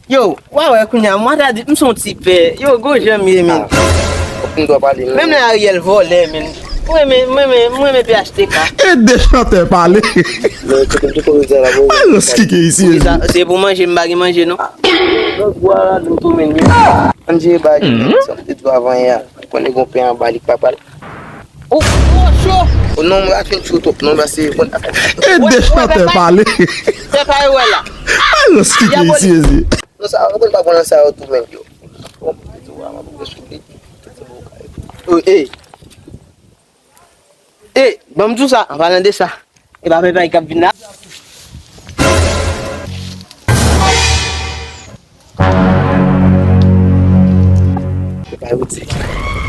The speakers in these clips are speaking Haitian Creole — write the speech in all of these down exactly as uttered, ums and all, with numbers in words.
Yo, w a wè kounye a, mwen ta di m se yon ti pè. Yo, gwo jan m ye, men. Ah, ou fin dwa pale, men. Menm lè Ariel vòlè, men. Mwen, men, mwen, men, mwen, men P H T K. Ede chantè pale. Men, kote m te konn di la, bon. Alòs, ki ke isi, ezi? Se pou manje, m pa gen manje, non. Donk, vwala, nou tou, men. Ann jere bagay, sa m te di w avan yè a. Konnen gon pen anba li k pa pral. Ou, ou cho. Oh, non, mwen pa fin cho twòp, non, paske bon. Ede chantè pale. Pè pa yo wè la. Alòs, ki ke isi, ezi? Non, sa, ou konn pa pran nan sa yo tou, men, yo. Oh, ey. Ey, ban m di w sa, an palan de sa. E pa pèpay k ap vin la. Se pa yo di.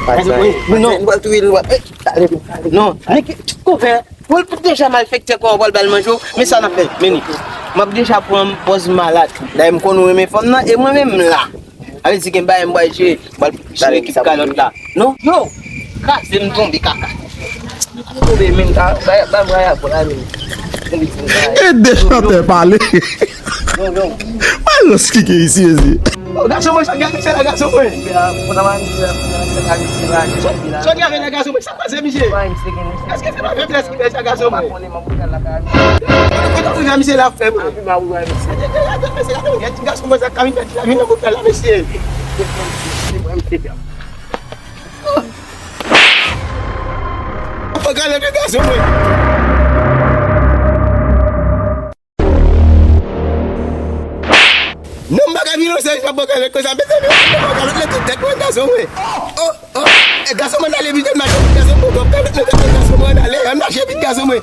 Pa di anyen. Non. Nou pral touye l, nou pral, eh, ale, ale. Non, men ki, ki kouvè? Pou l deja malfektè kòman w pral ba l manje w, men sa n ap fè, men ni. M ap deja pran pòz malad. Dayè m konn ou renmen fanm nan, e mwen menm m la. Sa vle di gen bagay m pral jere, m pral jere ekip kalòt la. Non, yo, kraze m tonbe kaka. Tonbe men, ba, ba, ba m raya pou la men. Tonbe ti bagay. Ede chantè pale. Yo, yo. Alòs, ki ke isi, ezi? Oh, gason mwen, sa gade misye la, gason mwen. Sa gade la, gason mwen, sa pase misye? Èske se pa feblès ki fè sa, gason mwen? Kote w rive a misye la fè mwen? Gason mwen sa ka vin fè ti la vin nan bouda la mesye. Fò gade de gason mwen. Non, m pa ka vin nan sèvis pa bò kalòt konsa, mezanmi, m pa ka lòt nan tout tèt mwen gason mwen. Oh, oh, e gason mwen ale vit, mache vit gason mwen, bò kalòt nan tèt mwen gason mwen ale, mache vit gason mwen.